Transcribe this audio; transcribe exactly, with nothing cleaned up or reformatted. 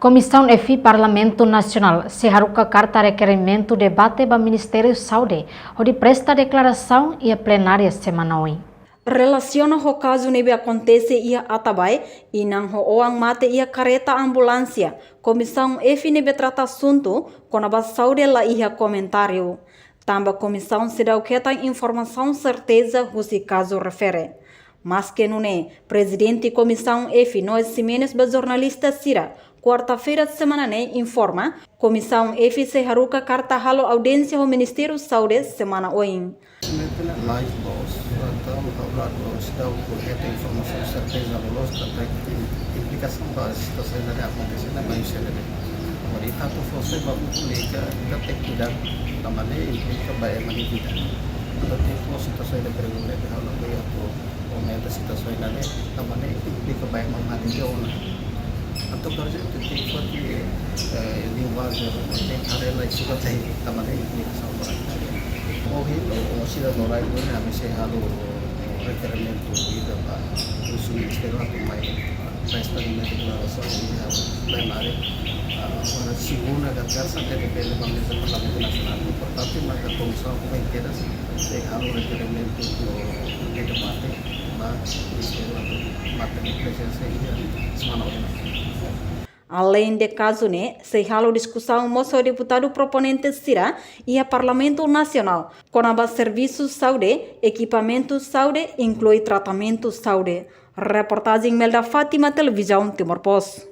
Komisaun F Parlamentu Nasionál sei haruka karta rekerimentu debate ba Ministériu Saúde hodi presta deklarasaun iha plenária semana oin. Relasiona ho kazu ne'ebé akontese iha Atabae, inan ho oan mate iha kareta ambulánsia, Komisaun F ne'ebé trata asuntu kona-ba saúde la iha komentáriu. Tanba komisaun seidauk hetan informasaun serteza husi kazu refere. Maske nune'e, Prezidente Komisaun F, Noé Ximenes, ba jornalista sira, kuarta-feira semana ne'e, informa, Komisaun F sei haruka karta halo audiénsia ho Ministériu Saúde semana oin. Simplesmente ne'e lais loos, entaun ha'u la seidauk hetan informasaun serteza loloos, tanba implikasaun ba situasaun ne'ebé akontese ne'e mai husi ne'ebé. Agora, ita atu fó sai ba públiku, ita tenke kuidadu, tanba ne'e implika ba ema nia vida. Entaun tenke fó situasaun ne'ebé regulár, ha'u la bele atu komenta situasaun ne'ebé, tanba ne'e implika ba ema mate tiha ona. Entaun, por ezemplu, tenke fó, eh, linguajen, tenke haree lai sukat, tanba ne'e implikasaun ba ema. Ohin, o, o sira no rai, ami sei halo rekerimentu ida ba husi Ministériu atu mai presta deklarasaun iha plenária. Ah, agora, segunda ka tersa, depende ba meza Parlamentu Nasionál. Importante, mas a komisaun, como inteira, sei halo rekerimentu no debate ba Ministériu atu mantén prezensa iha semana oin. Aleinde kazu ne'e, sei halo diskusaun mós ho deputadu proponente sira iha Parlamentu Nasionál, kona-ba servisu saúde, ekipamentu saúde, inklui tratamentu saúde. Reportajen Melda Fátima, Televizaun Timor Post.